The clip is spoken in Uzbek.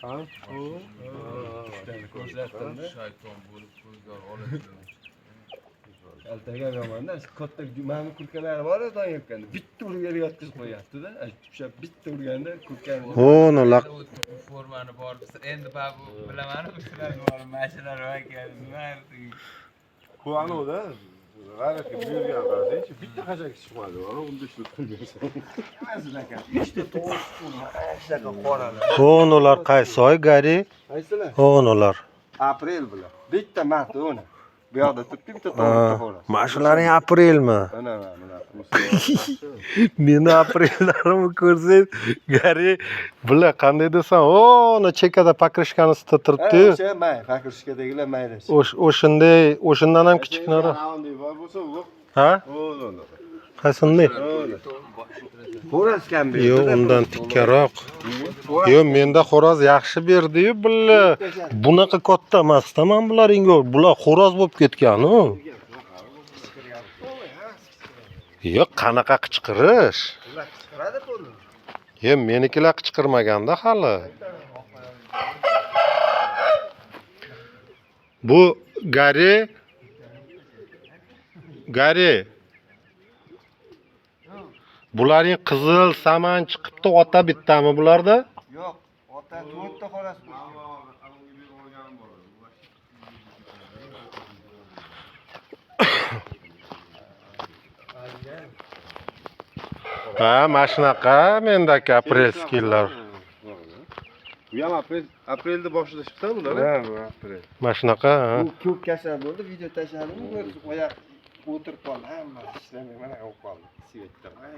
Ha? Ko'rsatdim-da. Shayton bo'lib ko'zlar oladi. Kaltaga yomonda katta mana kurkalari bor edi yopganda. Bitta urib yerga yotqizib qo'yapti-da. O'sha bitta urganda kurkani. Uni laq Formani bor. Endi bu bilaman, sizlar bor, mashalar va keldi. Bu anavi-da. G'ayratga buyurgan qarasangchi, bitta xashak chiqmadi. Ana unda ishlatib Uchta tovuq shunaqa qoralar. Ular qaysi oy, Gari? Qaysilar? Ular. Aprel bular. Bitta mart uni. Bu yoqda turibdi bitta tovuqni xo'roz. Mana shularning aprelmi? Mana mana. Meni aprellarimni ko'rsangiz, Gari, bular qanday desam, uni chekada pokrishkani ustida turibdi-yu. O'sha may, pokrishkadagilar mayda. O'shanday, o'shandan ham kichikroq. Unday bor bo'lsa, u Ha? o'ldi. Qaysinday? Xo'roz kam berdi. Yo'q, undan tikkaroq. Yo'q, menda xo'roz yaxshi berdi-yu, bular. Bunaqa katta emasda man bularingga. Bular xo'roz bo'lib ketgan-u. Yo'q, qanaqa qichqirish? Ular qichqiradi pulni. Yo'q, menikilar qichqirmaganda hali. Bu Gari. Gari. Bularning qizil saman chiqibdi, ota bittami bularda? Yo'q, ota to'rtta xo'roz qo'shgan. Ha, mana shunaqa mendagi aprelskiylar. Bu ham aprel, aprelda boshida chiqsa bular. Ha, bu aprel. Mana shunaqa, ha. Bu ko'p kasal bo'ldi, video tashladim, oyoq o'tirib qoldi, hammasi ishlamay mana bo'lib qoldi. Svetda. Ay,